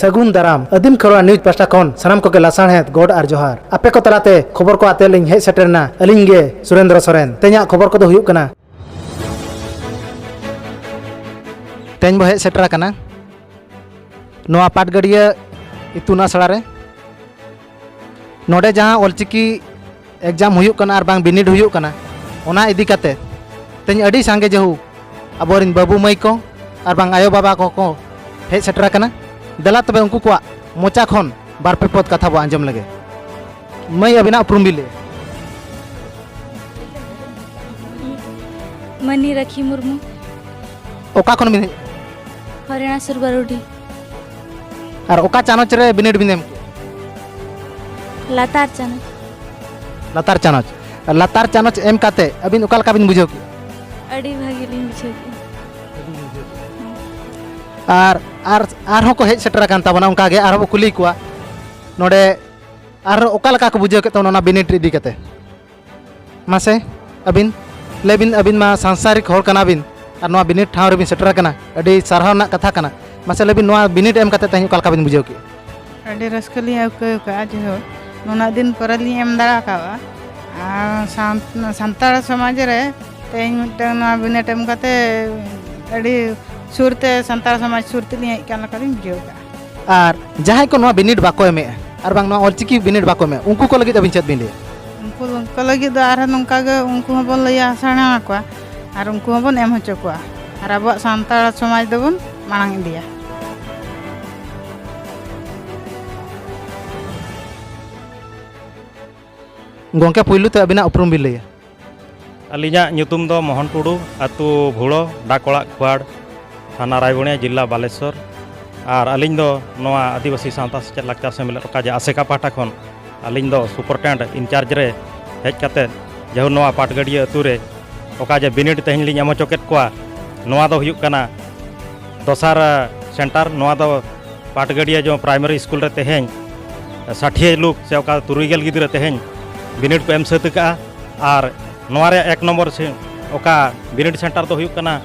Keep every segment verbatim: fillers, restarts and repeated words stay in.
ᱥᱟᱹᱜᱩᱱ ᱫᱟᱨᱟᱢ᱾ ᱟᱹᱫᱤᱢ ᱠᱷᱮᱨᱣᱟᱲ ᱱᱤᱭᱩᱡᱽ ᱯᱟᱦᱴᱟ ᱠᱷᱚᱱ ᱥᱟᱱᱟᱢ ᱠᱚᱜᱮ ᱞᱟᱥᱟᱲᱦᱮᱫ ᱜᱚᱰ ᱟᱨ ᱡᱚᱦᱟᱨ᱾ ᱟᱯᱮ ᱠᱚ ᱛᱟᱞᱟᱛᱮ ᱠᱷᱚᱵᱚᱨ ᱠᱚ ᱟᱛᱮ ᱞᱤᱧ ᱦᱮᱡ ᱥᱮᱴᱮᱨ ᱮᱱᱟ ᱟᱹᱞᱤᱧ ᱜᱮ ᱥᱩᱨᱮᱱᱫᱨᱚ ᱥᱚᱨᱮᱱ᱾ ᱛᱮᱦᱮᱧᱟᱜ ᱠᱷᱚᱵᱚᱨ ᱠᱚᱫᱚ ᱦᱩᱭᱩᱜ ᱠᱟᱱᱟ, ᱛᱮᱦᱮᱧ ᱵᱚ ᱦᱮᱡ ᱥᱮᱴᱮᱨ ᱟᱠᱟᱱᱟ ᱱᱚᱣᱟ ᱯᱟᱴᱜᱟᱹᱰᱤᱭᱟᱹ ᱤᱛᱩᱱ ᱟᱥᱲᱟ ᱨᱮ᱾ ᱱᱚᱰᱮ ᱡᱟᱦᱟᱸ ᱚᱞᱪᱤᱠᱤ ᱮᱠᱡᱟᱢ ᱦᱩᱭᱩᱜ ᱠᱟᱱᱟ ᱟᱨ ᱵᱟᱝ ᱵᱤᱱᱤᱰ ᱦᱩᱭᱩᱜ ᱠᱟᱱᱟ, ᱚᱱᱟ ᱤᱫᱤ ᱠᱟᱛᱮ ᱛᱮᱦᱮᱧ ᱟᱹᱰᱤ ᱥᱟᱸᱜᱮ ᱡᱟᱹᱦᱩ ᱟᱵᱚᱨᱮᱱ ᱵᱟᱹᱵᱩ ᱢᱟᱹᱭ ᱠᱚ ᱟᱨ ᱵᱟᱝ ᱟᱭᱳ ᱵᱟᱵᱟ ᱠᱚᱠᱚ ᱦᱮᱡ ᱥᱮᱴᱮᱨ ᱟᱠᱟᱱᱟ᱾ ᱫᱮᱞᱟ ᱛᱚᱵᱮ ᱩᱱᱠᱩ ᱠᱚᱣᱟᱜ ᱢᱚᱪᱟ ᱠᱷᱚᱱ ᱵᱟᱨ ᱯᱮ ᱯᱚᱫ ᱠᱟᱛᱷᱟ ᱵᱚ ᱟᱸᱡᱚᱢ ᱞᱮᱜᱮ᱾ ᱢᱟᱹᱭ, ᱟᱹᱵᱤᱱᱟᱜ ᱩᱯᱨᱩᱢ ᱵᱤᱱ ᱞᱟᱹᱭᱟ? ᱢᱟᱹᱱᱤ ᱨᱟᱠᱷᱤ ᱢᱩᱨᱢᱩ᱾ ᱚᱠᱟ ᱠᱷᱚᱱ ᱵᱤᱱ ᱦᱮᱡ? ᱦᱚᱨᱤᱬᱟᱥᱩᱨ ᱵᱟᱨᱩᱰᱤ᱾ ᱟᱨ ᱚᱠᱟ ᱪᱟᱱᱟᱪ ᱨᱮ ᱵᱤᱱᱤᱰ ᱵᱤᱱ ᱮᱢ ᱠᱮᱜᱼᱟ? ᱞᱟᱛᱟᱨ ᱪᱟᱱᱟᱪ᱾ ᱞᱟᱛᱟᱨ ᱪᱟᱱᱟᱪ᱾ ᱞᱟᱛᱟᱨ ᱪᱟᱱᱟᱪ ᱮᱢ ᱠᱟᱛᱮ ᱟᱹᱵᱤᱱ ᱚᱠᱟ ᱞᱮᱠᱟ ᱵᱤᱱ ᱵᱩᱡᱷᱟᱹᱣ ᱠᱮᱜᱼᱟ? ᱟᱹᱰᱤ ᱵᱷᱟᱹᱜᱤ ᱞᱤᱧ ᱵᱩᱡᱷᱟᱹᱣ ᱠᱮᱜᱼᱟ᱾ ᱟᱨ, ᱟᱨ, ᱟᱨᱦᱚᱸ ᱠᱚ ᱦᱮᱡ ᱥᱮᱴᱮᱨ ᱟᱠᱟᱱ ᱛᱟᱵᱚᱱᱟ, ᱚᱱᱠᱟ ᱜᱮ ᱟᱨᱦᱚᱸ ᱵᱚ ᱠᱩᱞᱤ ᱠᱚᱣᱟ ᱱᱚᱰᱮ᱾ ᱟᱨ ᱚᱠᱟ ᱞᱮᱠᱟ ᱠᱚ ᱵᱩᱡᱷᱟᱹᱣ ᱠᱮᱫ ᱛᱟᱵᱚᱱᱟ ᱚᱱᱟ ᱵᱤᱱᱤᱰ ᱤᱫᱤ ᱠᱟᱛᱮ? ᱢᱟᱥᱮ ᱟᱹᱵᱤᱱ ᱞᱟᱹᱭ ᱵᱤᱱ, ᱟᱹᱵᱤᱱ ᱢᱟ ᱥᱟᱝᱥᱟᱨᱤᱠ ᱦᱚᱲ ᱠᱟᱱᱟ ᱵᱤᱱ ᱟᱨ ᱱᱚᱣᱟ ᱵᱤᱱᱤᱰ ᱴᱷᱟᱶ ᱨᱮᱵᱤᱱ ᱥᱮᱴᱮᱨ ᱟᱠᱟᱱᱟ, ᱟᱹᱰᱤ ᱥᱟᱨᱦᱟᱣ ᱨᱮᱱᱟᱜ ᱠᱟᱛᱷᱟ ᱠᱟᱱᱟ᱾ ᱢᱟᱥᱮ ᱞᱟᱹᱭ ᱵᱤᱱ, ᱱᱚᱣᱟ ᱵᱤᱱᱤᱰ ᱮᱢ ᱠᱟᱛᱮ ᱛᱮᱦᱮᱧ ᱚᱠᱟ ᱞᱮᱠᱟ ᱵᱤᱱ ᱵᱩᱡᱷᱟᱹᱣ ᱠᱮᱫᱼᱟ? ᱟᱹᱰᱤ ᱨᱟᱹᱥᱠᱟᱹ ᱞᱤᱧ ᱟᱹᱭᱠᱟᱹᱣ ᱠᱟᱜᱼᱟ, ᱡᱮᱦᱳᱠ ᱱᱩᱱᱟᱹᱜ ᱫᱤᱱ ᱯᱚᱨᱮ ᱞᱤᱧ ᱮᱢ ᱫᱟᱲᱮ ᱠᱟᱣᱟ᱾ ᱟᱨ ᱥᱟᱱ-, ᱥᱟᱱᱛᱟᱲ ᱥᱚᱢᱟᱡᱽ ᱨᱮ ᱛᱮᱦᱮᱧ ᱢᱤᱫᱴᱟᱝ ᱱᱚᱣᱟ ᱵᱤᱱᱤᱰ ᱮᱢ ᱠᱟᱛᱮ ᱟᱹᱰᱤ ᱥᱩᱨ ᱛᱮ ᱥᱟᱱᱛᱟᱲ ᱥᱚᱢᱟᱡᱽ ᱥᱩᱨ ᱛᱮᱞᱤᱧ ᱦᱮᱡ ᱠᱟᱱ ᱞᱮᱠᱟ ᱞᱤᱧ ᱵᱩᱡᱷᱟᱹᱣ ᱠᱟᱜᱼᱟ᱾ ᱟᱨ ᱡᱟᱦᱟᱸᱭ ᱠᱚ ᱱᱚᱣᱟ ᱵᱤᱱᱤᱰ ᱵᱟᱠᱚ ᱮᱢᱮᱜᱼᱟ ᱟᱨ ᱵᱟᱝ ᱱᱚᱣᱟ ᱚᱞᱪᱤᱠᱤ ᱵᱤᱱᱤᱰ ᱵᱟᱠᱚ ᱮᱢᱮᱜᱼᱟ, ᱩᱱᱠᱩ ᱠᱚ ᱞᱟᱹᱜᱤᱫ ᱟᱹᱵᱤᱱ ᱪᱮᱫ ᱵᱤᱱ ᱞᱟᱹᱭᱟ? ᱩᱱᱠᱩ, ᱩᱱᱠᱩ ᱞᱟᱹᱜᱤᱫ ᱫᱚ ᱟᱨᱦᱚᱸ ᱱᱚᱝᱠᱟ ᱜᱮ ᱩᱱᱠᱩ ᱦᱚᱸᱵᱚᱱ ᱞᱟᱹᱭᱟ ᱥᱮᱬᱟ ᱟᱠᱚᱣᱟ ᱟᱨ ᱩᱱᱠᱩ ᱦᱚᱸᱵᱚᱱ ᱮᱢ ᱦᱚᱪᱚ ᱠᱚᱣᱟ ᱟᱨ ᱟᱵᱚᱣᱟᱜ ᱥᱟᱱᱛᱟᱲ ᱥᱚᱢᱟᱡᱽ ᱫᱚᱵᱚᱱ ᱢᱟᱲᱟᱝ ᱤᱫᱤᱭᱟ᱾ ᱜᱚᱢᱠᱮ, ᱯᱩᱭᱞᱩ ᱛᱮ ᱟᱹᱵᱤᱱᱟᱜ ᱩᱯᱨᱩᱢ ᱵᱤᱱ ᱞᱟᱹᱭᱟ᱾ ᱟᱹᱞᱤᱧᱟᱜ ᱧᱩᱛᱩᱢ ᱫᱚ ᱢᱳᱦᱚᱱ ᱴᱩᱰᱩ, ᱟᱹᱛᱩ ᱵᱷᱩᱲᱳ, ᱰᱟᱠ ᱚᱲᱟᱜ ᱠᱷᱩᱣᱟᱲ, ᱛᱷᱟᱱᱟ ᱨᱟᱭᱵᱚᱱᱤᱭᱟ, ᱡᱤᱞᱟ ᱵᱟᱞᱮᱥᱚᱨ᱾ ᱟᱨ ᱟᱹᱞᱤᱧ ᱫᱚ ᱱᱚᱣᱟ ᱟᱹᱫᱤᱵᱟᱹᱥᱤ ᱥᱟᱶᱛᱟ ᱥᱮᱪᱮᱫ ᱞᱟᱠᱪᱟᱨ ᱥᱮᱢᱞᱮᱫ, ᱚᱠᱟ ᱡᱮ ᱟᱥᱮᱠᱟ ᱯᱟᱦᱴᱟ ᱠᱷᱚᱱ ᱟᱹᱞᱤᱧ ᱫᱚ ᱥᱩᱯᱟᱨᱴᱮᱱᱰ ᱤᱱᱪᱟᱨᱡᱽ ᱨᱮ ᱦᱮᱡ ᱠᱟᱛᱮᱫ, ᱡᱟᱹᱦᱩ ᱱᱚᱣᱟ ᱯᱟᱴᱜᱟᱹᱰᱤᱭᱟᱹ ᱟᱹᱛᱩ ᱨᱮ ᱚᱠᱟ ᱡᱮ ᱵᱤᱱᱤᱰ ᱛᱮᱦᱮᱧ ᱞᱤᱧ ᱮᱢ ᱦᱚᱪᱚ ᱠᱮᱫ ᱠᱚᱣᱟ, ᱱᱚᱣᱟ ᱫᱚ ᱦᱩᱭᱩᱜ ᱠᱟᱱᱟ ᱫᱚᱥᱟᱨ, ᱟ, ᱥᱮᱱᱴᱟᱨ᱾ ᱱᱚᱣᱟ ᱫᱚ ᱯᱟᱴᱜᱟᱹᱰᱤᱭᱟᱹ ᱡᱚ ᱯᱨᱟᱭᱢᱟᱨᱤ ᱥᱠᱩᱞ ᱨᱮ ᱛᱮᱦᱮᱧ ᱥᱟᱴᱷᱤᱭᱟᱹ ᱞᱳᱠ ᱥᱮ ᱚᱠᱟ ᱛᱩᱨᱩᱭ ᱜᱮᱞ ᱜᱤᱫᱽᱨᱟᱹ ᱛᱮᱦᱮᱧ ᱵᱤᱱᱤᱰ ᱠᱚ ᱮᱢ ᱥᱟᱹᱛ ᱟᱠᱟᱫᱼᱟ᱾ ᱟᱨ ᱱᱚᱣᱟ ᱨᱮᱭᱟᱜ ᱮᱠ ᱱᱚᱢᱵᱚᱨ ᱥᱮ-, ᱚᱠᱟ ᱵᱤᱱᱤᱰ ᱥᱮᱱᱴᱟᱨ ᱫᱚ ᱦᱩᱭᱩᱜ ᱠᱟᱱᱟ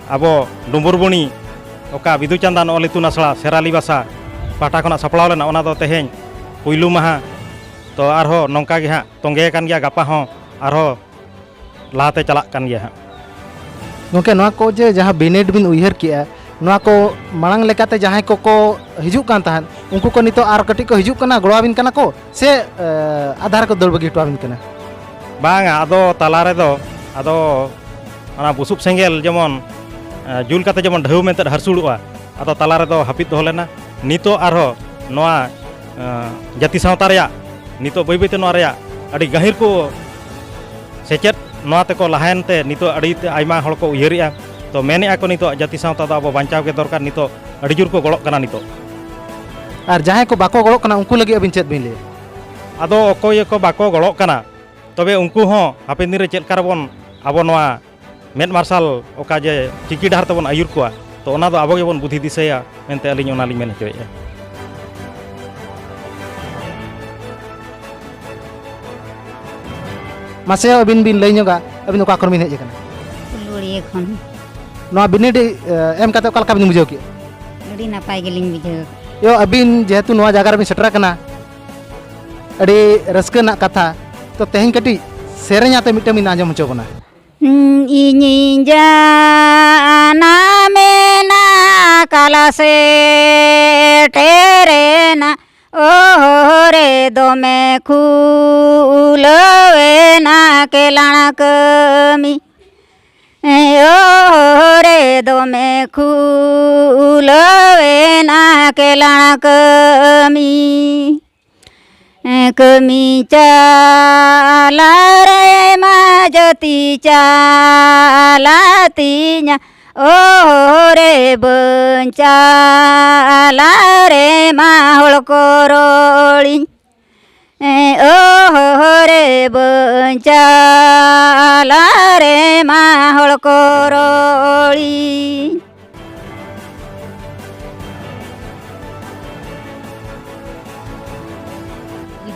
ᱟᱵᱚ ᱰᱩᱢᱵᱩᱨᱵᱩᱱᱤ, ᱚᱠᱟ ᱵᱤᱫᱩ ᱪᱟᱸᱫᱟᱱ ᱚᱞ ᱤᱛᱩᱱ ᱟᱥᱲᱟ ᱥᱮᱨᱟᱞᱤ ᱵᱟᱥᱟ, ᱯᱟᱦᱴᱟ ᱠᱷᱚᱱᱟᱜ ᱥᱟᱯᱲᱟᱣ ᱞᱮᱱᱟ, ᱚᱱᱟ ᱫᱚ ᱛᱮᱦᱮᱧ ᱯᱩᱭᱞᱩ ᱢᱟᱦᱟ᱾ ᱛᱚ ᱟᱨᱦᱚᱸ ᱱᱚᱝᱠᱟ ᱜᱮ ᱦᱟᱸᱜ ᱛᱚᱸᱜᱮ ᱟᱠᱟᱱ ᱜᱮᱭᱟ, ᱜᱟᱯᱟ ᱦᱚᱸ ᱟᱨᱦᱚᱸ ᱞᱟᱦᱟᱛᱮ ᱪᱟᱞᱟᱜ ᱠᱟᱱ ᱜᱮᱭᱟ ᱦᱟᱸᱜ᱾ ᱜᱚᱢᱠᱮ, ᱱᱚᱣᱟ ᱠᱚ ᱡᱮ ᱡᱟᱦᱟᱸ ᱵᱤᱱᱤᱰ ᱵᱤᱱ ᱩᱭᱦᱟᱹᱨ ᱠᱮᱜᱼᱟ, ᱱᱚᱣᱟ ᱠᱚ ᱢᱟᱲᱟᱝ ᱞᱮᱠᱟᱛᱮ ᱡᱟᱦᱟᱸᱭ ᱠᱚᱠᱚ ᱦᱤᱡᱩᱜ ᱠᱟᱱ ᱛᱟᱦᱮᱸᱫ, ᱩᱱᱠᱩ ᱠᱚ ᱱᱤᱛᱚᱜ ᱟᱨ ᱠᱟᱹᱴᱤᱡ ᱠᱚ ᱦᱤᱡᱩᱜ ᱠᱟᱱᱟ, ᱜᱚᱲᱚ ᱟᱵᱤᱱ ᱠᱟᱱᱟ ᱠᱚ ᱥᱮ, ᱮ, ᱟᱫᱷᱟ ᱨᱮᱠᱚ ᱫᱟᱹᱲ ᱵᱟᱹᱜᱤ ᱦᱚᱴᱚ ᱟᱵᱤᱱ ᱠᱟᱱᱟ? ᱵᱟᱝᱟ, ᱟᱫᱚ ᱛᱟᱞᱟ ᱨᱮᱫᱚ ᱟᱫᱚ ᱚᱱᱟ ᱵᱩᱥᱩᱵ ᱥᱮᱸᱜᱮᱞ ᱡᱮᱢᱚᱱ, ᱮ, ᱡᱩᱞ ᱠᱟᱛᱮ ᱡᱮᱢᱚᱱ ᱰᱷᱟᱹᱣ ᱢᱮᱱᱛᱮ ᱦᱟᱹᱨᱥᱩᱲᱚᱜᱼᱟ, ᱟᱫᱚ ᱛᱟᱞᱟ ᱨᱮᱫᱚ ᱦᱟᱹᱯᱤᱫ ᱫᱚᱦᱚ ᱞᱮᱱᱟ᱾ ᱱᱤᱛᱚᱜ ᱟᱨᱦᱚᱸ ᱱᱚᱣᱟ, ᱮ, ᱡᱟᱹᱛᱤ ᱥᱟᱶᱛᱟ ᱨᱮᱭᱟᱜ ᱱᱤᱛᱚᱜ ᱵᱟᱹᱭ ᱵᱟᱹᱭᱛᱮ ᱱᱚᱣᱟ ᱨᱮᱭᱟᱜ ᱟᱹᱰᱤ ᱜᱟᱹᱦᱤᱨ ᱠᱚ ᱥᱮᱪᱮᱫ ᱱᱚᱣᱟ ᱛᱮᱠᱚ ᱞᱟᱦᱟᱭᱮᱱ ᱛᱮ ᱱᱤᱛᱚᱜ ᱟᱹᱰᱤ ᱛᱮ ᱟᱭᱢᱟ ᱦᱚᱲ ᱠᱚ ᱩᱭᱦᱟᱹᱨᱮᱜᱼᱟ᱾ ᱛᱚ ᱢᱮᱱᱮᱜᱼᱟ ᱠᱚ ᱱᱤᱛᱚᱜ ᱡᱟᱹᱛᱤ ᱥᱟᱶᱛᱟ ᱫᱚ ᱟᱵᱚ ᱵᱟᱧᱪᱟᱣ ᱜᱮ ᱫᱚᱨᱠᱟᱨ, ᱱᱤᱛᱚᱜ ᱟᱹᱰᱤ ᱡᱳᱨ ᱠᱚ ᱜᱚᱲᱚᱜ ᱠᱟᱱᱟ ᱱᱤᱛᱚᱜ᱾ ᱟᱨ ᱡᱟᱦᱟᱸᱭ ᱠᱚ ᱵᱟᱠᱚ ᱜᱚᱲᱚᱜ ᱠᱟᱱᱟ ᱩᱱᱠᱩ ᱞᱟᱹᱜᱤᱫ ᱟᱹᱵᱤᱱ ᱪᱮᱫ ᱵᱤᱱ ᱞᱟᱹᱭᱟ? ᱟᱫᱚ ᱚᱠᱚᱭ ᱠᱚ ᱵᱟᱠᱚ ᱜᱚᱲᱚᱜ ᱠᱟᱱᱟ, ᱛᱚᱵᱮ ᱩᱱᱠᱩ ᱦᱚᱸ ᱦᱟᱯᱮᱱ ᱫᱤᱱ ᱨᱮ ᱪᱮᱫ ᱞᱮᱠᱟ ᱨᱮᱵᱚᱱ ᱟᱵᱚ ᱱᱚᱣᱟ ᱢᱮᱫ ᱢᱟᱨᱥᱟᱞ ᱚᱠᱟ ᱡᱮ ᱪᱤᱠᱤ ᱰᱟᱦᱟᱨ ᱛᱮᱵᱚᱱ ᱟᱹᱭᱩᱨ ᱠᱚᱣᱟ, ᱛᱚ ᱚᱱᱟ ᱫᱚ ᱟᱵᱚ ᱜᱮᱵᱚᱱ ᱵᱩᱫᱷᱤ ᱫᱤᱥᱟᱹᱭᱟ ᱢᱮᱱᱛᱮ ᱟᱹᱞᱤᱧ ᱚᱱᱟᱞᱤᱧ ᱢᱮᱱ ᱦᱚᱪᱚᱭᱮᱫᱼᱟ᱾ ᱢᱟᱥᱮ ᱟᱹᱵᱤᱱ ᱵᱤᱱ ᱞᱟᱹᱭ ᱧᱚᱜᱟ, ᱟᱹᱵᱤᱱ ᱚᱠᱟ ᱠᱷᱚᱱ ᱵᱤᱱ ᱦᱮᱡ ᱟᱠᱟᱱᱟ? ᱯᱷᱩᱞᱩᱲᱤᱭᱟᱹ ᱠᱷᱚᱱ᱾ ᱱᱚᱣᱟ ᱵᱤᱱᱤᱰ, ᱮ, ᱮᱢ ᱠᱟᱛᱮ ᱚᱠᱟ ᱞᱮᱠᱟ ᱵᱤᱱ ᱵᱩᱡᱷᱟᱹᱣ ᱠᱮᱫᱼᱟ? ᱟᱹᱰᱤ ᱱᱟᱯᱟᱭ ᱜᱮᱞᱤᱧ ᱵᱩᱡᱷᱟᱹᱣ᱾ ᱭᱳ, ᱟᱹᱵᱤᱱ ᱡᱮᱦᱮᱛᱩ ᱱᱚᱣᱟ ᱡᱟᱭᱜᱟ ᱨᱮᱵᱤᱱ ᱥᱮᱴᱮᱨ ᱟᱠᱟᱱᱟ, ᱟᱹᱰᱤ ᱨᱟᱹᱥᱠᱟᱹ ᱨᱮᱱᱟᱜ ᱠᱟᱛᱷᱟ᱾ ᱛᱚ ᱛᱮᱦᱮᱧ ᱠᱟᱹᱴᱤᱡ ᱥᱮᱨᱮᱧ ᱟᱛᱮ ᱢᱤᱫᱴᱟᱝ ᱵᱤᱱ ᱟᱸᱡᱚᱢ ᱦᱚᱪᱚ ᱵᱚᱱᱟ᱾ ᱤᱧᱤᱧ ᱡᱟᱱᱟᱢᱮᱱᱟ ᱠᱟᱞᱟ ᱥᱮᱴᱮᱨᱮᱱᱟ, ᱳᱦᱳ ᱨᱮ ᱫᱚᱢᱮ ᱠᱷᱩᱞᱟᱹᱣᱮᱱᱟ ᱠᱮᱞᱟᱬ ᱠᱟᱹᱢᱤ᱾ ᱳᱦᱳ ᱨᱮ ᱫᱚᱢᱮ ᱠᱷᱩᱞᱟᱹᱣᱮᱱᱟ ᱠᱮᱞᱟᱬ ᱠᱟᱹᱢᱤ᱾ ᱠᱟᱹᱢᱤ ᱪᱟᱞᱟ ᱨᱮ ᱢᱟ ᱡᱟᱹᱛᱤ ᱪᱟᱞᱟ ᱛᱤᱧᱟ, ᱳᱦᱳ ᱨᱮ ᱵᱟᱹᱧ ᱪᱟᱞᱟ ᱨᱮ ᱢᱟ ᱦᱚᱲ ᱠᱚ ᱨᱚᱲᱤᱧ᱾ ᱳᱦᱳ ᱨᱮ ᱵᱟᱹᱧ ᱪᱟᱞᱟ ᱨᱮ ᱢᱟ ᱦᱚᱲ ᱠᱚ ᱨᱚᱲᱤᱧ᱾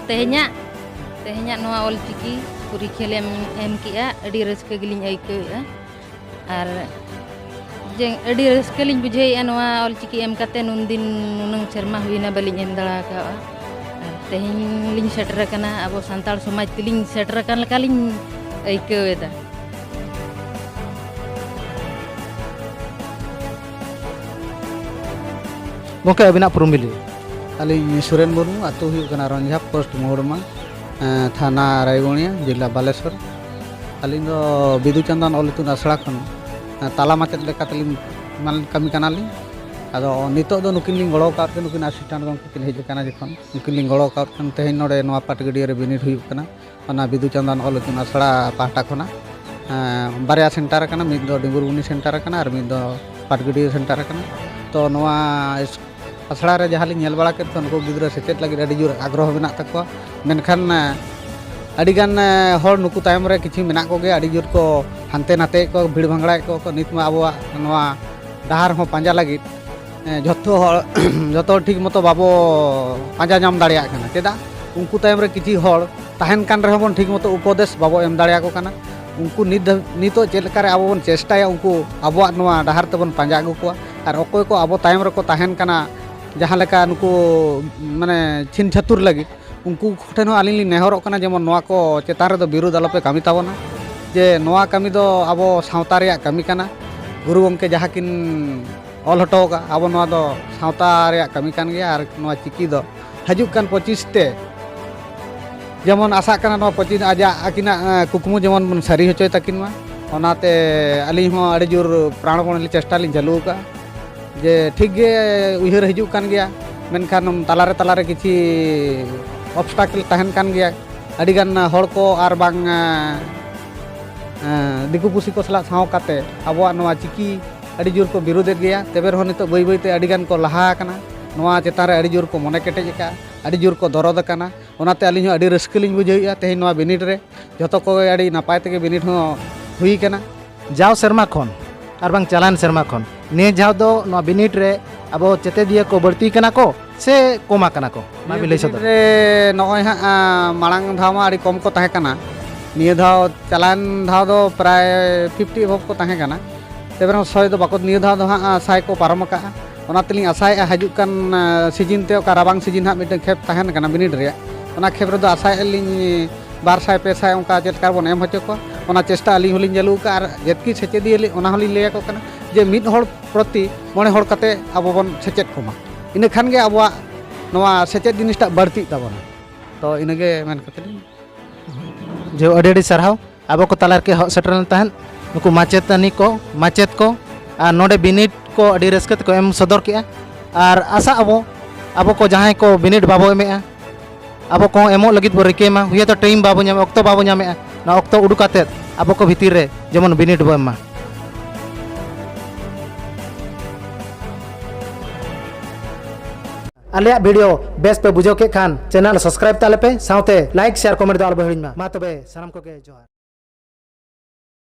ᱛᱮᱦᱮᱧᱟᱜ, ᱛᱮᱦᱮᱧᱟᱜ ᱱᱚᱣᱟ ᱚᱞᱪᱤᱠᱤ ᱯᱚᱨᱤᱠᱷᱟ ᱞᱮ ᱮᱢ, ᱮᱢ ᱠᱮᱜᱼᱟ, ᱟᱹᱰᱤ ᱨᱟᱹᱥᱠᱟᱹ ᱜᱮᱞᱤᱧ ᱟᱹᱭᱠᱟᱹᱣᱮᱜᱼᱟ᱾ ᱟᱨ ᱡᱮ ᱟᱹᱰᱤ ᱨᱟᱹᱥᱠᱟᱹ ᱞᱤᱧ ᱵᱩᱡᱷᱟᱹᱣᱮᱫᱼᱟ ᱱᱚᱣᱟ ᱚᱞᱪᱤᱠᱤ ᱮᱢ ᱠᱟᱛᱮ᱾ ᱱᱩᱱᱫᱤᱱ ᱱᱩᱱᱟᱹᱝ ᱥᱮᱨᱢᱟ ᱦᱩᱭᱱᱟ ᱵᱟᱹᱞᱤᱧ ᱮᱢ ᱫᱟᱲᱮ ᱟᱠᱟᱫᱼᱟ, ᱟᱨ ᱛᱮᱦᱮᱧ ᱞᱤᱧ ᱥᱮᱴᱮᱨ ᱟᱠᱟᱱᱟ᱾ ᱟᱵᱚ ᱥᱟᱱᱛᱟᱲ ᱥᱚᱢᱟᱡᱽ ᱛᱮᱞᱤᱧ ᱥᱮᱴᱮᱨ ᱟᱠᱟᱱ ᱞᱮᱠᱟᱞᱤᱧ ᱟᱹᱭᱠᱟᱹᱣ ᱮᱫᱟ᱾ ᱜᱚᱢᱠᱮ, ᱟᱹᱵᱤᱱᱟᱜ ᱯᱩᱨᱩᱢ ᱵᱤᱞᱤ᱾ ᱟᱹᱞᱤᱧ ᱥᱩᱨᱮᱱ ᱢᱩᱨᱢᱩ, ᱟᱹᱛᱩ ᱦᱩᱭᱩᱜ ᱠᱟᱱᱟ ᱨᱚᱧᱡᱷᱟ, ᱯᱳᱥᱴ ᱢᱚᱦᱩᱲᱢᱟ, ᱮᱸ, ᱛᱷᱟᱱᱟ ᱨᱟᱭᱜᱚᱲᱤᱭᱟ, ᱡᱮᱞᱟ ᱵᱟᱞᱮᱥᱚᱨ᱾ ᱟᱹᱞᱤᱧ ᱫᱚ ᱵᱤᱫᱩ ᱪᱟᱸᱫᱟᱱ ᱚᱞ ᱤᱛᱩᱱ ᱟᱥᱲᱟ ᱠᱷᱚᱱ, ᱮᱸ, ᱛᱟᱞᱟ ᱢᱟᱪᱮᱫ ᱞᱮᱠᱟ ᱛᱮᱞᱤᱧ ᱢᱟᱱᱮ ᱠᱟᱹᱢᱤ ᱠᱟᱱᱟᱞᱤᱧ᱾ ᱟᱫᱚ ᱱᱤᱛᱚᱜ ᱫᱚ ᱱᱩᱠᱤᱱ ᱞᱤᱧ ᱜᱚᱲᱚ ᱟᱠᱟᱫ ᱠᱤᱱ, ᱱᱩᱠᱤᱱ ᱟᱥᱤᱥᱴᱮᱱᱴ ᱜᱚᱢᱠᱮ ᱠᱤᱱ ᱦᱮᱡ ᱟᱠᱟᱱᱟ, ᱡᱚᱠᱷᱚᱱ ᱱᱩᱠᱤᱱ ᱞᱤᱧ ᱜᱚᱲᱚ ᱟᱠᱟᱫ ᱠᱤᱱ, ᱛᱮᱦᱮᱧ ᱱᱚᱰᱮ ᱱᱚᱣᱟ ᱯᱟᱴᱜᱟᱹᱰᱤᱭᱟᱹ ᱨᱮ ᱵᱤᱱᱤᱰ ᱦᱩᱭᱩᱜ ᱠᱟᱱᱟ᱾ ᱚᱱᱟ ᱵᱤᱫᱩ ᱪᱟᱸᱫᱟᱱ ᱚᱞ ᱤᱛᱩᱱ ᱟᱥᱲᱟ ᱯᱟᱦᱴᱟ ᱠᱷᱚᱱᱟᱜ, ᱮᱸ, ᱵᱟᱨᱭᱟ ᱥᱮᱱᱴᱟᱨ ᱟᱠᱟᱱᱟ, ᱢᱤᱫ ᱫᱚ ᱰᱤᱢᱩᱨᱵᱩᱱᱤ ᱥᱮᱱᱴᱟᱨ ᱟᱠᱟᱱᱟ ᱟᱨ ᱢᱤᱫ ᱫᱚ ᱯᱟᱴᱜᱟᱹᱰᱤᱭᱟᱹ ᱥᱮᱱᱴᱟᱨ ᱟᱠᱟᱱᱟ᱾ ᱛᱚ ᱱᱚᱣᱟ ᱤᱥ- ᱟᱥᱲᱟ ᱨᱮ ᱡᱟᱦᱟᱸ ᱞᱤᱧ ᱧᱮᱞ ᱵᱟᱲᱟ ᱠᱮᱫ ᱠᱚᱣᱟ, ᱱᱩᱠᱩ ᱜᱤᱫᱽᱨᱟᱹ ᱥᱮᱪᱮᱫ ᱞᱟᱹᱜᱤᱫ ᱟᱹᱰᱤ ᱡᱳᱨ ᱟᱜᱽᱨᱚᱦᱚ ᱢᱮᱱᱟᱜ ᱛᱟᱠᱚᱣᱟ᱾ ᱢᱮᱱᱠᱷᱟᱱ, ᱮᱸ, ᱟᱹᱰᱤᱜᱟᱱ, ᱮᱸ, ᱦᱚᱲ ᱱᱩᱠᱩ ᱛᱟᱭᱚᱢ ᱨᱮ ᱠᱤᱪᱷᱩ ᱢᱮᱱᱟᱜ ᱠᱚᱜᱮᱭᱟ, ᱟᱹᱰᱤ ᱡᱳᱨ ᱠᱚ ᱦᱟᱱᱛᱮ ᱱᱟᱛᱮᱭᱮᱫ ᱠᱚᱣᱟ, ᱵᱷᱤᱲ ᱵᱷᱟᱝᱲᱟᱭᱮᱫ ᱠᱚᱣᱟ ᱠᱚ᱾ ᱱᱤᱛ ᱢᱟ ᱟᱵᱚᱣᱟᱜ ᱱᱚᱣᱟ ᱰᱟᱦᱟᱨ ᱦᱚᱸ ᱯᱟᱸᱡᱟ ᱞᱟᱹᱜᱤᱫ, ᱮᱸ, ᱡᱷᱚᱛᱚ ᱦᱚᱲ ᱡᱷᱚᱛᱚ ᱦᱚᱲ ᱴᱷᱤᱠ ᱢᱚᱛᱚ ᱵᱟᱵᱚ ᱯᱟᱸᱡᱟ ᱧᱟᱢ ᱫᱟᱲᱮᱭᱟᱜ ᱠᱟᱱᱟ᱾ ᱪᱮᱫᱟᱜ? ᱩᱱᱠᱩ ᱛᱟᱭᱚᱢ ᱨᱮ ᱠᱤᱪᱷᱩ ᱦᱚᱲ ᱛᱟᱦᱮᱱ ᱠᱟᱱ ᱨᱮᱦᱚᱸ ᱵᱚᱱ ᱴᱷᱤᱠ ᱢᱚᱛᱚ ᱩᱯᱚᱫᱮᱥ ᱵᱟᱵᱚ ᱮᱢ ᱫᱟᱲᱮᱭᱟᱠᱚ ᱠᱟᱱᱟ᱾ ᱩᱱᱠᱩ ᱱᱤᱛ ᱫᱷᱟᱹᱵᱤᱡ, ᱱᱤᱛᱚᱜ ᱪᱮᱫ ᱞᱮᱠᱟᱨᱮ ᱟᱵᱚ ᱵᱚᱱ ᱪᱮᱥᱴᱟᱭᱟ ᱩᱱᱠᱩ ᱟᱵᱚᱣᱟᱜ ᱱᱚᱣᱟ ᱰᱟᱦᱟᱨ ᱛᱮᱵᱚᱱ ᱯᱟᱸᱡᱟ ᱟᱹᱜᱩ ᱠᱚᱣᱟ, ᱟᱨ ᱚᱠᱚᱭ ᱠᱚ ᱟᱵᱚ ᱛᱟᱭᱚᱢ ᱨᱮᱠᱚ ᱛᱟᱦᱮᱱ ᱠᱟᱱᱟ, ᱡᱟᱦᱟᱸ ᱞᱮᱠᱟ ᱱᱩᱠᱩ ᱢᱟᱱᱮ ᱪᱷᱤᱱ ᱪᱷᱟᱹᱛᱩᱨ ᱞᱟᱹᱜᱤᱫ, ᱩᱱᱠᱩ ᱠᱚᱴᱷᱮᱱ ᱦᱚᱸ ᱟᱹᱞᱤᱧ ᱞᱤᱧ ᱱᱮᱦᱚᱨᱚᱜ ᱠᱟᱱᱟ, ᱡᱮᱢᱚᱱ ᱱᱚᱣᱟ ᱠᱚ ᱪᱮᱛᱟᱱ ᱨᱮᱫᱚ ᱵᱤᱨᱩᱫᱷ ᱟᱞᱚᱯᱮ ᱠᱟᱹᱢᱤ ᱛᱟᱵᱚᱱᱟ, ᱡᱮ ᱱᱚᱣᱟ ᱠᱟᱹᱢᱤ ᱫᱚ ᱟᱵᱚ ᱥᱟᱶᱛᱟ ᱨᱮᱭᱟᱜ ᱠᱟᱹᱢᱤ ᱠᱟᱱᱟ᱾ ᱜᱩᱨᱩ ᱜᱚᱢᱠᱮ ᱡᱟᱦᱟᱸ ᱠᱤᱱ ᱚᱞ ᱦᱚᱴᱚ ᱟᱠᱟᱫ, ᱟᱵᱚ ᱱᱚᱣᱟ ᱫᱚ ᱥᱟᱶᱛᱟ ᱨᱮᱭᱟᱜ ᱠᱟᱹᱢᱤ ᱠᱟᱱ ᱜᱮᱭᱟ᱾ ᱟᱨ ᱱᱚᱣᱟ ᱪᱤᱠᱤ ᱫᱚ ᱦᱤᱡᱩᱜ ᱠᱟᱱ ᱯᱚᱸᱪᱤᱥ ᱛᱮ, ᱡᱮᱢᱚᱱ ᱟᱥᱟᱜ ᱠᱟᱱᱟ, ᱱᱚᱣᱟ ᱯᱚᱸᱪᱤᱥ ᱟᱡᱟᱜ ᱟᱹᱠᱤᱱᱟᱜ, ᱮᱸ, ᱠᱩᱠᱢᱩ ᱡᱮᱢᱚᱱ ᱵᱚᱱ ᱥᱟᱹᱨᱤ ᱦᱚᱪᱚᱭ ᱛᱟᱹᱠᱤᱱ ᱢᱟ᱾ ᱚᱱᱟᱛᱮ ᱟᱹᱞᱤᱧ ᱦᱚᱸ ᱟᱹᱰᱤ ᱡᱳᱨ ᱯᱨᱟᱬ ᱯᱚᱬ ᱞᱤᱧ ᱪᱮᱥᱴᱟ ᱞᱤᱧ ᱪᱟᱹᱞᱩ ᱟᱠᱟᱫᱼᱟ, ᱡᱮ ᱴᱷᱤᱠ ᱜᱮ ᱩᱭᱦᱟᱹᱨ ᱦᱤᱡᱩᱜ ᱠᱟᱱ ᱜᱮᱭᱟ, ᱢᱮᱱᱠᱷᱟᱱ ᱛᱟᱞᱟᱨᱮ ᱛᱟᱞᱟᱨᱮ ᱠᱤᱪᱷᱤ ᱚᱵᱥᱴᱟᱠᱮᱞ ᱛᱟᱦᱮᱱ ᱠᱟᱱ ᱜᱮᱭᱟ᱾ ᱟᱹᱰᱤᱜᱟᱱ ᱦᱚᱲ ᱠᱚ ᱟᱨ ᱵᱟᱝ, ᱮᱸ, ᱮᱸ, ᱫᱤᱠᱩ ᱯᱩᱥᱤ ᱠᱚ ᱥᱟᱞᱟᱜ ᱥᱟᱶ ᱠᱟᱛᱮ ᱟᱵᱚᱣᱟᱜ ᱱᱚᱣᱟ ᱪᱤᱠᱤ ᱟᱹᱰᱤ ᱡᱳᱨ ᱠᱚ ᱵᱤᱨᱳᱫᱮᱫ ᱜᱮᱭᱟ᱾ ᱛᱚᱵᱮ ᱨᱮᱦᱚᱸ ᱱᱤᱛᱚᱜ ᱵᱟᱹᱭ ᱵᱟᱹᱭᱛᱮ ᱟᱹᱰᱤᱜᱟᱱ ᱠᱚ ᱞᱟᱦᱟ ᱟᱠᱟᱱᱟ, ᱱᱚᱣᱟ ᱪᱮᱛᱟᱱ ᱨᱮ ᱟᱹᱰᱤ ᱡᱳᱨ ᱠᱚ ᱢᱚᱱᱮ ᱠᱮᱴᱮᱡ ᱟᱠᱟᱫᱼᱟ, ᱟᱹᱰᱤ ᱡᱳᱨ ᱠᱚ ᱫᱚᱨᱚᱫ ᱟᱠᱟᱱᱟ᱾ ᱚᱱᱟᱛᱮ ᱟᱹᱞᱤᱧ ᱦᱚᱸ ᱟᱹᱰᱤ ᱨᱟᱹᱥᱠᱟᱹ ᱞᱤᱧ ᱵᱩᱡᱷᱟᱹᱣᱮᱫᱼᱟ ᱛᱮᱦᱮᱧ ᱱᱚᱣᱟ ᱵᱤᱱᱤᱰ ᱨᱮ ᱡᱷᱚᱛᱚ ᱠᱚᱜᱮ ᱟᱹᱰᱤ ᱱᱟᱯᱟᱭ ᱛᱮᱜᱮ ᱵᱤᱱᱤᱰ ᱦᱚᱸ ᱦᱩᱭ ᱟᱠᱟᱱᱟ᱾ ᱡᱟᱣ ᱥᱮᱨᱢᱟ ᱠᱷᱚᱱ ᱟᱨ ᱵᱟᱝ ᱪᱟᱞᱟᱣᱮᱱ ᱥᱮᱨᱢᱟ ᱠᱷᱚᱱ ᱱᱤᱭᱟᱹ ᱡᱷᱟᱣ ᱫᱚ ᱱᱚᱣᱟ ᱵᱤᱱᱤᱰ ᱨᱮ ᱟᱵᱚ ᱪᱮᱛᱮᱫᱤᱭᱟᱹ ᱠᱚ ᱵᱟᱹᱲᱛᱤ ᱠᱟᱱᱟ ᱠᱚ ᱥᱮ ᱠᱚᱢ ᱟᱠᱟᱱᱟ ᱠᱚ? ᱢᱟ ᱵᱤᱱ ᱞᱟᱹᱭ ᱥᱚᱫᱚᱨ᱾ ᱨᱮ ᱱᱚᱜᱼᱚᱭ ᱦᱟᱸᱜ, ᱟᱸ, ᱢᱟᱲᱟᱝ ᱫᱷᱟᱣ ᱢᱟ ᱟᱹᱰᱤ ᱠᱚᱢ ᱠᱚ ᱛᱟᱦᱮᱸ ᱠᱟᱱᱟ᱾ ᱱᱤᱭᱟᱹ ᱫᱷᱟᱣ, ᱪᱟᱞᱟᱣᱮᱱ ᱫᱷᱟᱣ ᱫᱚ ᱯᱨᱟᱭ ᱯᱷᱤᱯᱴᱤ ᱮᱵᱷᱚᱵ ᱠᱚ ᱛᱟᱦᱮᱸ ᱠᱟᱱᱟ᱾ ᱮᱵᱟᱨ ᱦᱚᱸ ᱥᱚᱭ ᱫᱚ ᱵᱟᱠᱚ, ᱱᱤᱭᱟᱹ ᱫᱷᱟᱣ ᱫᱚ ᱦᱟᱸᱜ, ᱟ, ᱥᱟᱭ ᱠᱚ ᱯᱟᱨᱚᱢ ᱟᱠᱟᱜᱼᱟ᱾ ᱚᱱᱟ ᱛᱮᱞᱤᱧ ᱟᱥᱟᱭᱮᱫᱼᱟ, ᱦᱤᱡᱩᱜ ᱠᱟᱱ, ᱟ, ᱥᱤᱡᱤᱱ ᱛᱮ ᱚᱠᱟ ᱨᱟᱵᱟᱝ ᱥᱤᱡᱤᱱ ᱦᱟᱸᱜ ᱢᱤᱫᱴᱟᱝ ᱠᱷᱮᱯ ᱛᱟᱦᱮᱱ ᱠᱟᱱᱟ ᱵᱤᱱᱤᱰ ᱨᱮᱭᱟᱜ, ᱚᱱᱟ ᱠᱷᱮᱯ ᱨᱮᱫᱚ ᱟᱥᱟᱭᱮᱫᱼᱟ ᱞᱤᱧ ᱵᱟᱨ ᱥᱟᱭ ᱯᱮ ᱥᱟᱭ ᱚᱱᱠᱟ ᱪᱮᱫ ᱞᱮᱠᱟ ᱵᱚᱱ ᱮᱢ ᱦᱚᱪᱚ ᱠᱚᱣᱟ, ᱚᱱᱟ ᱪᱮᱥᱴᱟ ᱟᱹᱞᱤᱧ ᱦᱚᱸᱞᱤᱧ ᱪᱟᱹᱞᱩ ᱟᱠᱟᱫᱼᱟ᱾ ᱟᱨ ᱡᱮᱛᱠᱤ ᱥᱮᱪᱮᱫᱤᱭᱟᱹ ᱞᱤᱧ, ᱚᱱᱟ ᱦᱚᱸᱞᱤᱧ ᱞᱟᱹᱭ ᱟᱠᱚ ᱠᱟᱱᱟ ᱡᱮ ᱢᱤᱫ ᱦᱚᱲ ᱯᱨᱚᱛᱤ ᱢᱚᱬᱮ ᱦᱚᱲ ᱠᱟᱛᱮ ᱟᱵᱚ ᱵᱚᱱ ᱥᱮᱪᱮᱫ ᱠᱚᱢᱟ, ᱤᱱᱟᱹ ᱠᱷᱟᱱ ᱜᱮ ᱟᱵᱚᱣᱟᱜ ᱱᱚᱣᱟ ᱥᱮᱪᱮᱫ ᱡᱤᱱᱤᱥᱴᱟᱜ ᱵᱟᱹᱲᱛᱤᱜ ᱛᱟᱵᱚᱱᱟ᱾ ᱛᱚ ᱤᱱᱟᱹᱜᱮ ᱢᱮᱱ ᱠᱟᱛᱮ ᱞᱤᱧ ᱡᱚ, ᱟᱹᱰᱤ ᱟᱹᱰᱤ ᱥᱟᱨᱦᱟᱣ᱾ ᱟᱵᱚ ᱠᱚ ᱛᱟᱞᱟ ᱨᱮᱠᱚ ᱦᱮᱡ ᱥᱮᱴᱮᱨ ᱞᱮᱱ ᱛᱟᱦᱮᱸᱫ ᱱᱩᱠᱩ ᱢᱟᱪᱮᱛᱟᱹᱱᱤ ᱠᱚ, ᱢᱟᱪᱮᱛ ᱠᱚ, ᱟᱨ ᱱᱚᱰᱮ ᱵᱤᱱᱤᱰ ᱠᱚ ᱟᱹᱰᱤ ᱨᱟᱹᱥᱠᱟᱹ ᱛᱮᱠᱚ ᱮᱢ ᱥᱚᱫᱚᱨ ᱠᱮᱜᱼᱟ᱾ ᱟᱨ ᱟᱥᱟᱜ ᱟᱵᱚ, ᱟᱵᱚ ᱠᱚ ᱡᱟᱦᱟᱸᱭ ᱠᱚ ᱵᱤᱱᱤᱰ ᱵᱟᱵᱚ ᱮᱢᱮᱜᱼᱟ, ᱟᱵᱚ ᱠᱚᱦᱚᱸ ᱮᱢᱚᱜ ᱞᱟᱹᱜᱤᱫ ᱵᱚ ᱨᱤᱠᱟᱹᱭ ᱢᱟ᱾ ᱦᱩᱭᱛᱚ ᱴᱟᱭᱤᱢ ᱵᱟᱵᱚ ᱧᱟᱢᱮᱜᱼᱟ, ᱚᱠᱛᱚ ᱵᱟᱵᱚ ᱧᱟᱢᱮᱜᱼᱟ, ᱱᱚᱣᱟ ᱚᱠᱛᱚ ᱩᱰᱩᱠ ᱠᱟᱛᱮᱫ ᱟᱵᱚ ᱠᱚ ᱵᱷᱤᱛᱤᱨ ᱨᱮ ᱡᱮᱢᱚᱱ ᱵᱤᱱᱤᱰ ᱵᱚ ᱮᱢ ᱢᱟ᱾ ᱟᱞᱮᱭᱟᱜ ᱵᱷᱤᱰᱤᱭᱳ ᱵᱮᱥ ᱯᱮ ᱵᱩᱡᱷᱟᱹᱣ ᱠᱮᱫ ᱠᱷᱟᱱ ᱪᱮᱱᱮᱞ ᱥᱟᱵᱥᱠᱨᱟᱭᱤᱵ ᱛᱟᱞᱮ ᱯᱮ, ᱥᱟᱶᱛᱮ ᱞᱟᱭᱤᱠ, ᱥᱮᱭᱟᱨ, ᱠᱚᱢᱮᱱᱴ ᱫᱚ ᱟᱞᱚ ᱯᱮ ᱦᱤᱲᱤᱧ ᱢᱟ᱾ ᱢᱟ ᱛᱚᱵᱮ ᱥᱟᱱᱟᱢ ᱠᱚᱜᱮ ᱡᱚᱦᱟᱨ᱾